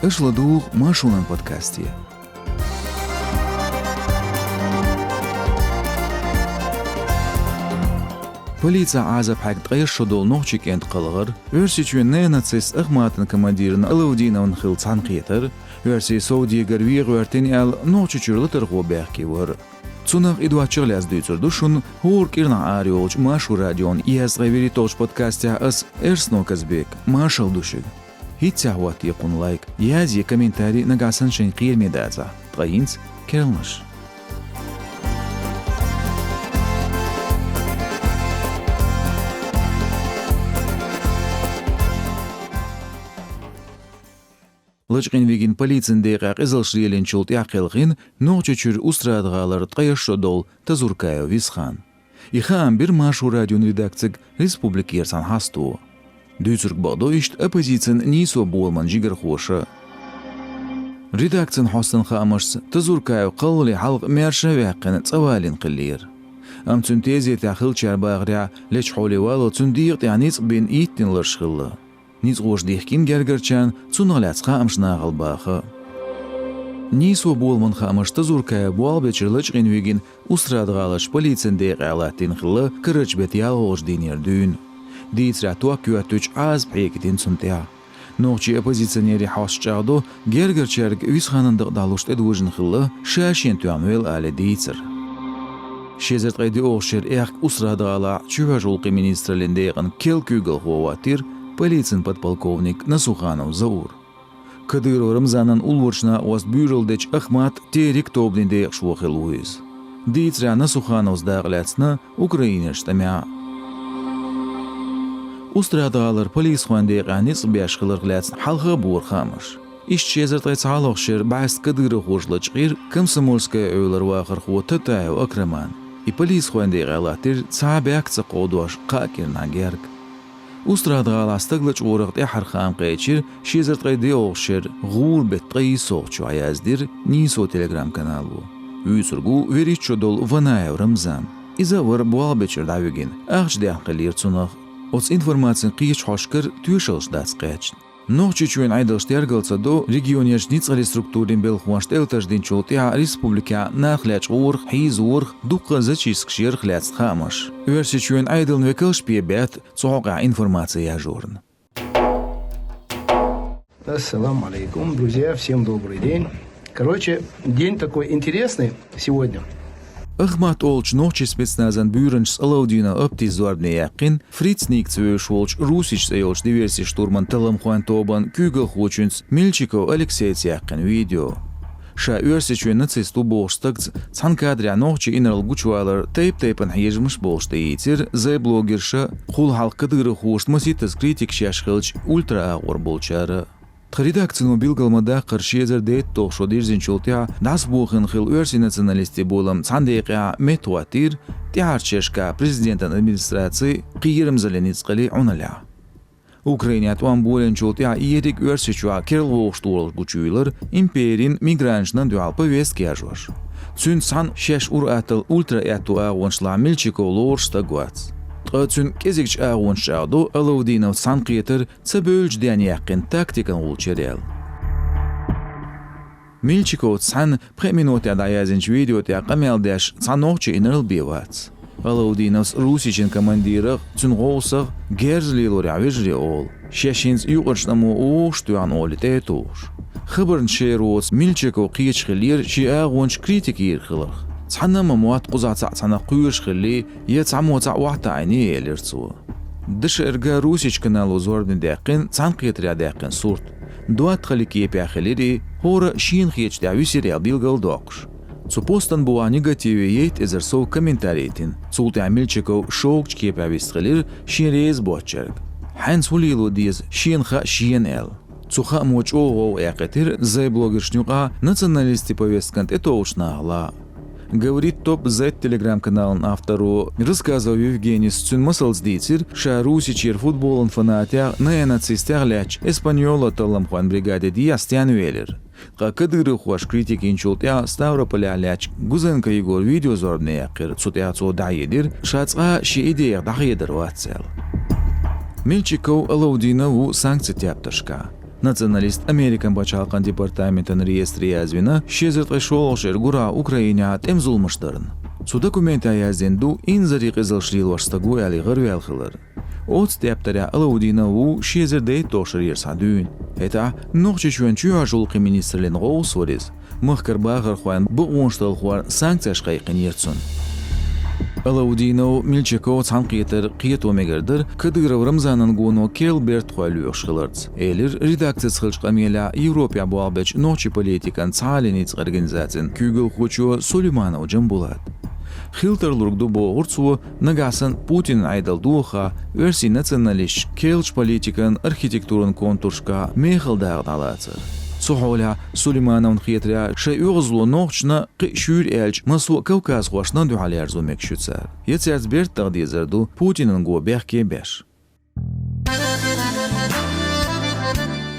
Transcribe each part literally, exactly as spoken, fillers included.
Аша ладугӀу Маршонан подкасте. Полицин Ӏазап хьаьгна ткъаесна шо долу нохчийн кӀентан кхалхар, Оьрсийчоьнан неонацист Ахматан командирна Алаудиновна хилла цхьаьнакхетар, Оьрсийчоьнан совдегара вен гӀоьртина аьлла, Нохчийчуьра латархо баьхке вар. Цунах, и доцчух лаьцна дуьйцур ду шуна хӀора кӀирнахь арайолчу Маршо радион езткъе вуьрхӀитталгӀачу подкастехь ас, Эрсанов Казбек. Маршалла ду шуьга. ХӀинццехь хӀоттае кхунна лайк, язъе комментарий, нагахь санна шайн кхераме дацахь, ткъа хӀинца керланаш. Лачкъийна вигина полицин декъехь къизаллаш лелийначул тӀаьхьа кхелхина Нохчийчуьра Устрада-ГӀалара ткъаесна шо долу Тазуркаев Висхан. И хаам бира Маршо радион редакцига республикера цхьана хьасто. Дуьйцург бакъду иштта оппозицин нийсо боламан жигархоша. Редакцин хьостан хаамашца, Тазуркаев кхаллале хьалха маьрша а ваьккхина, цӀа валийна хиллера. Амма цуьнан тезетехь хиллачара бахарехь, лечу хьоле валлалц цуьнан дегӀа тӀехь ницкъ бина йиттина ларш хилла. Ницкъаша дихкина гергарчарна, цунах лаьцна хаамаш нахала баха. Нийсо боламан хаамашца, Тазуркаев болх бечуьра лачкъийна вигина Устрада-ГӀаларчу полицин декъехь латтийна хилла карарчу беттан ялхолгӀачу дийнера дуьйна. Дийцарехь, ток йоьттича, Ӏазап хьегийтина цунна тӀехь. Нохчийн оппозиционерийн хьосташа чӀагӀдо, гергарчаьрга Висханан дакъа дӀалуш тӀедожийна хилла, ша шена тоьхна велла алий дийцар. Ши эзар ткъе диъолгӀачу шеран аьхка Устрада-ГӀалахь чоьхьарчу гӀуллакхийн министраллин декъан керла куьйгалхо хӀоттийра, полицин подполковник Насуханов Заур. Кадыров Рамзанан уллорачу накъост буьйралла дечу Ахмат-террор тобанан декъашхо хилла ву иза. Дийцарехь, Насухановс дакъалаьцна Украинерчу тӀамехь. Устрада-ГӀалара полисхойн декъехь ницкъ беш хиларх лаьцна хьалха а бора хаамаш. Иштта ши эзар ткъе цхьалгӀачу шеран бӀаьста кадыровхоша лачкъийра Комсомольская Ӏуьйранна вахархо Татаев Акраман. И полисхойн декъехь латтийра цхьа а бехк ца кховдош кхаа кӀирнахь герга. Устрада-ГӀалахь стаг лачкъорах тӀаьххьара хаам кхечира ши эзар ткъе диъолгӀачу шеран гӀуран беттан ткъе йиссолгӀачохь, яздира Нийсо телеграм-канало. Вуьйцург ву вуьрхӀитта шо долу Ванаев Рамзан. Иза а вара болх бечуьра дӀавигина, ахча даьхна хиллера цунах. Оцу информацин кхечу хьошкара тоьшаллаш дац кхаьчна. Нохчийчоьнан Ӏедалша тергал ца до регионерчу ницкъаллин структурийн белхахошна тӀелатарш динчул тӀаьхьа республикехь нах лечкъорах, хьийзорах, дуккха а зачисткаш ярах лаьцна хаамаш. Оьрсийчоьнан Ӏедалан векалш бен баьтта цу хьокъехь информаци яржорна. Ассаламу алейкум, друзья, всем добрый день. Короче, день такой интересный сегодня. Ахмат олучу нохчийн спецназан буьйранчас Алаудинов Аптис зорбане яьккхина Фриц ника ца вевзаш волчу Русич цӀе йолчу диверсийн-штурман талламхойн тобанан куьйгалхочуьнца Мильчиков Алексейца яьккхина видео. Ша Оьрсийчоьнан нацист ву бохучу стагца цхьана кадрехь нохчийн инарла гучувалар тайп-тайпана хьежамаш болуш тӀеийцира зай-блогерша, кхул хьалха кадыровхошна масийттаза критикаш еш хиллачу ультра-агӀор болчара. Тхан редакцино билгал ма-даккхара, ши эзар дейтталгӀа шо дирзинчул тӀаьхьа дӀасабохийна хилла оьрсийн националистийн болам цхьана декъехь меттахӀоттийра тӀаьхьарчу шерашкахь президентан администрацин кхерамзаллин ницкъаллин Ӏуналлехь. Украинехь тӀом болийначул тӀаьхьа ерриг Оьрсийчохь керла вовшахтохаралла гучуйиллира империн мигранташна дуьхьал повестка яржош. Цуьнца цхьаьна шаьш ур-атталла ультра-аьтту агӀончалахь Мильчиков лоруш стаг вац. Ткъа цуьнан кӀезигчу агӀончаша чӀагӀдо Алаудиновца цхьаьнакхетар ца бевллачу денна яьккхина тактикан гӀулчаш яра аьлла. Мильчиковца цхьаьна пхеа минотехь дӀаяздинчу видео тӀехь къамел деш цхьа нохчийн инарла бен вац. Алаудиновс Русичан командирах, цуьнан гӀовсах герз лелорехь вежарий олу, шаьш хӀинца юкъарчу тӀамо вовшахтоьхна олий тӀе а тухуш. Хабарна шера воцу Мильчиков кхеташ хиллера шен агӀончаш критика йийр хиларх. Цхьанна а ма мотта кхузахь цхьаъ цхьаннах кхоьруш хиллий, я цхьаммо цхьаъ охьатаӀийний, элира цо. Д Ш Р Г Русич канало зорбане даьккхина цхьаьнакхетарехь даьккхина сурт. ДоттагӀаллин кепехь хилира и, хӀора шена хеташ тӀехь висира аьлла билгал а доккхуш. Цу постан бухахь негативе ейтта эзар сов комментарий йитина. Цул тӀаьхьа Мильчиков шогачу кепехь вистхилира шен реза боцучаьрга. Хьаьнца хӀун лело деза, шена хаьа шена аьлла. Цу хаамо чӀогӀа гӀовгӀа эккхийтира зай-блогершна юкъахь националистийн повесткана тӀетовжучу нахала. Говорит Топ Зет телеграм-каналан авторо Рассказов Евгенийс цуьнан масалца дийцира, ша Русичера футболан фанатех, неонацистех лаьттачу Эспаньола талламхойн бригаде дехьа стенна велира. Ткъа кадыровхоша критика йинчул тӀаьхьа Ставрополехь лаьттачу Гузенко Егора видео зорбане яьккхира, цу тӀехь цо дӀахьедира, ша цкъа а шен идеях дӀахедар вац аьлла. Мильчиков Алаудинов ву санкцийн тептаршкахь. Националист Американ пачхьалкхан департаментан реестре язвина ши эзар ткъе шолгӀачу шера гура Украинехь тӀеман зуламаш дарна. Цу документехь яздина ду инзаре къизаллаш лелош стаг ву аьлла гӀараваьлла хилар. Оцу тептарехь Алаудинов ву ши эзар дейтталгӀачу шарера схьа дуьйна. ХӀетахь Нохчийчоьнан чоьхьарчу гӀуллакхийн министраллин гӀовс вара иза. Махкара бахархойн бакъонаш талхор санкцеш кхайкхийнера цунна. Алаудинов, Мильчаков цхьаьнакхетар кхето мегар дара Кадыров Рамзанан гоно керла бертахой лоьхуш хиларца, элира редакцица хиллачу къамелехь Европехь болх бечу нохчийн политикан цхьааллин ницкъийн организацин куьйгалхочо Сулейманов Джамбулата. Хила тарлург ду, бохура цо, нагахь санна Путинан Ӏедал дохахь, оьрсийн националисташ керлачу политикан архитектуран контуршкахь мехала дакъа дӀалацар. Цу хьолехь Сулеймановна хетарехь, шайн оьгӀазло нохчашна, кхин а шуьйра аьлча, массо а кавказхошна дуьхьал ерзо мегаш ю цара. Я цаьрца бертах дезар ду Путинан го бехке беш.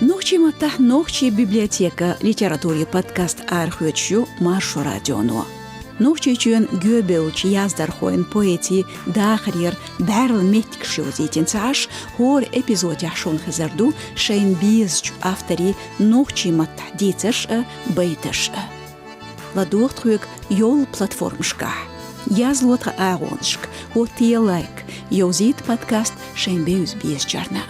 Нохчийн маттахь «Нохчийн библиотека» литературин подкаст арахоьцуш ю Маршо радионо. Нохчийчоьнан гоьбевллачу яздархойн, поэтийн дахарера бӀаьрла меттигаш йовзийтина ца Ӏаш, хӀора эпизодехь шуна хезар ду шайна безачу авторийн нохчийн маттахь дийцарш а, байташ а. ЛадогӀа тхоьга йолу платформашкахь. Язло тхан агӀонашка, хӀоттае лайк, йовзийта подкаст шайн бевза-безачарна.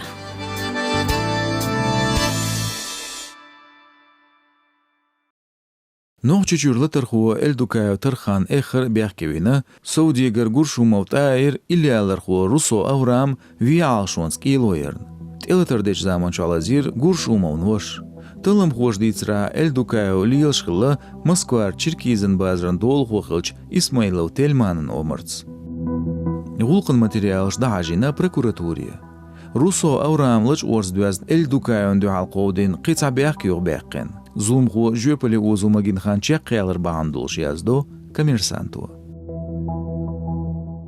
Нохчийчуьра латархо Эльдукаев Тархан эххар а бехке вина, совдегар Гуршумов ТӀаир иллиалархо Руссо Авраам вен Ӏалашонца кӀело ярна. ТӀелатар дечу заманчохь лазийра Гуршумовн ваша. Талламхоша дийцарехь, Эльдукаев лелаш хилла Москвара Черкизан базаран долахо хиллачу Исмаилов Тельманан омарца. ГӀуллакхан материалаш дӀахьажийна прокуратуре. Руссо Авраам лачкъорца доьзна Эльдукаевна дуьхьал кховдийна кхин цхьа бехк юхабаьккхина. Зуламхо жоьпалле озо магийна хан чекхъялар бахьана долуш, яздо «Коммерсанто».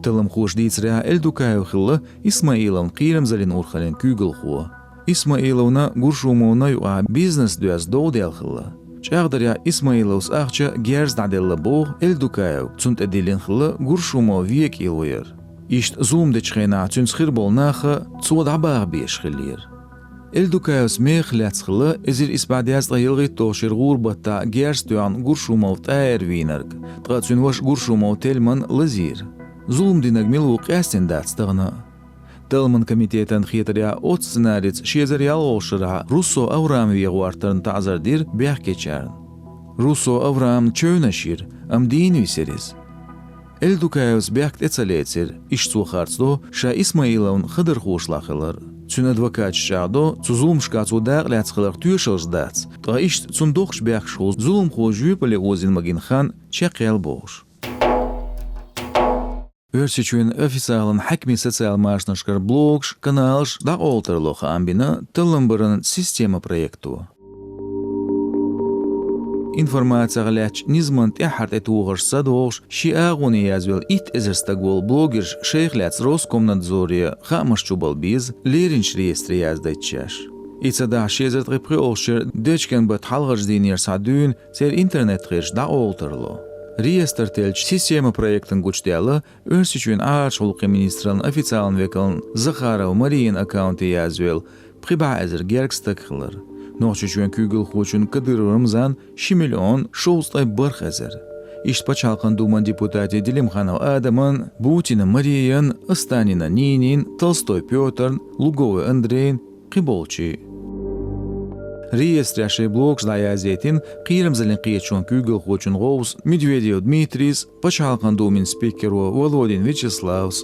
Талламхоша дийцарехь, Эльдукаев хилла Исмаиловн кхерамзаллин урхаллин куьйгалхо. Исмаиловна Гуршумовна юкъахь бизнес доьзна дов даьлла хилла. ЧӀагӀдарехь, Исмаиловс ахча герз дӀаделла боху Эльдукаевга, цунна тӀедиллина хилла Гуршумов вен кӀело яр. Иштта зулам дечу хенахь цуьнца хир болу нах а цо дӀабаха безаш хиллера. Эльдукаевс мехах лаьцна хилла эзар исс бӀе дезткъе ялхитталгӀачу шеран гӀуран баттахь герз тоьхна Гуршумов ТӀаир вийнарг, ткъа цуьнан ваша Гуршумов Тельман лазийра. Зулам динарг мила ву къаьстина дац тахана а. Талламан комитетан хетарехь, оцу сценарица ши эзар ялхалгӀачу шарахь Руссо Авраам вен гӀортарна таӀзар дира бехкечарна. Руссо Авраамна чевнаш йира, амма дийна висира иза. Эльдукаевс бехк тӀе ца лецира, иштта цо харцдо ша Исмаиловн хадархошлахь хилар. Цуьнан адвокаташа чӀагӀдо, цу зуламашкахь цо дакъа лаьцна хиларх тоьшаллаш дац, ткъа иштта цунна доккхачу бехкашхула зуламхо жоьпалле озийна магийна хан чекхъяьлла бохуш. Оьрсийчоьнан официалан хьаькамийн социал машанашкара блогаш, каналаш дӀакъовла тарло хаам бина «Таллам баран система» проекто. Информацех лаьттачу низаман тӀаьххьара тӀетухаршца догӀуш, шен агӀоне язвелла итт эзар стаг волу блогерш шайх лаьцна Роскомнадзоре хаамаш чубала беза леринчу реестре яздайтичаш. И ца дахь, ши эзар ткъе пхоьалгӀачу шеран дечкен беттан хьалхарчу дийнера схьа дуьйна церан интернет-гӀирс дӀакъовла тарло. Реестр теллачу «Система» проектана гучудаьлла Оьрсийчоьнан Ӏарачу гӀуллакхийн министраллин официалан векалан Захарова Мариян аккаунте язвелла пхи бӀе эзар гергга стаг хилар. Нохчийчоьнан куьйгалхочун Кадыров Рамзанан ши миллион шовзткъе бархӀ эзар. Иштта Пачхьалкхан Думан депутатийн Делимханова Адаман, Бутина Мариян, Останина Нинин, Толстой Пётрн, Луговой Андрейн, кхиболчийн. Реестрехь шайн блогаш дӀаяздайтина кхерамзаллин кхеташонан куьйгалхочун гӀовс Медведев Дмитрийс, Пачхьалкхан Думин спикеро Володин Вячеславс.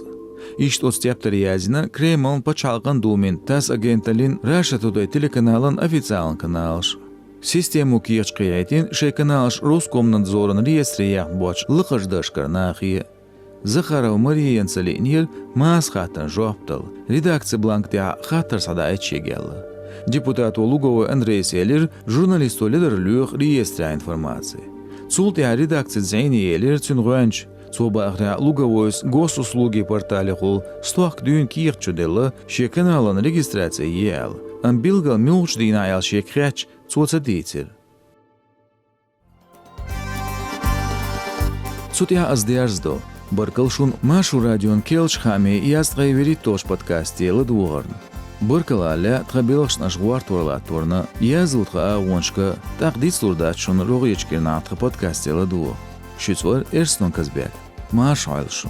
Иштта оцу тептаре яздина Кремлан, Пачхьалкхан Думин, ТАСС агенталлин, Раша Тудей телеканалан официалан каналаш. Системо кехаташ кхехьийтина шайн каналаш Роскомнадзоран реестре яхна боцчу лакхарчу дашкара нахе. Захарова Марияна ца лиънера маса хаттарна жоп дала, редакцин бланк тӀехь хаттар схьадаийта шега аьлла. Депутато Луговой Андрейс элира, журналисто ледара лоьху реестрехь информаци. Цул тӀаьхьа редакцица зӀене елира цуьнан гӀоьнча. Цо бахарехь, Луговойс Госуслуги порталехула стохка дуьйна кехат чуделла, шен каналан регистраци е аьлла, амма билггал муьлхачу дийнахь аьлла шега хетча, цо ца дийцира. Цу тӀехь ас дерзадо. Баркалла шуна Маршо радион керлачу хаамийн язткъе вуьрхӀитталгӀачу подкасте ладогӀарна. Баркалла, Лаьа, тхан белхашна аша гӀортор латторна, язлу тхан агӀонашка, тӀаккха дицлур дац шуна рогӀечу кӀирнахь тхан подкасте ладогӀа. Шуьца вара Эрстон Казбек. Марша Ӏойла шу.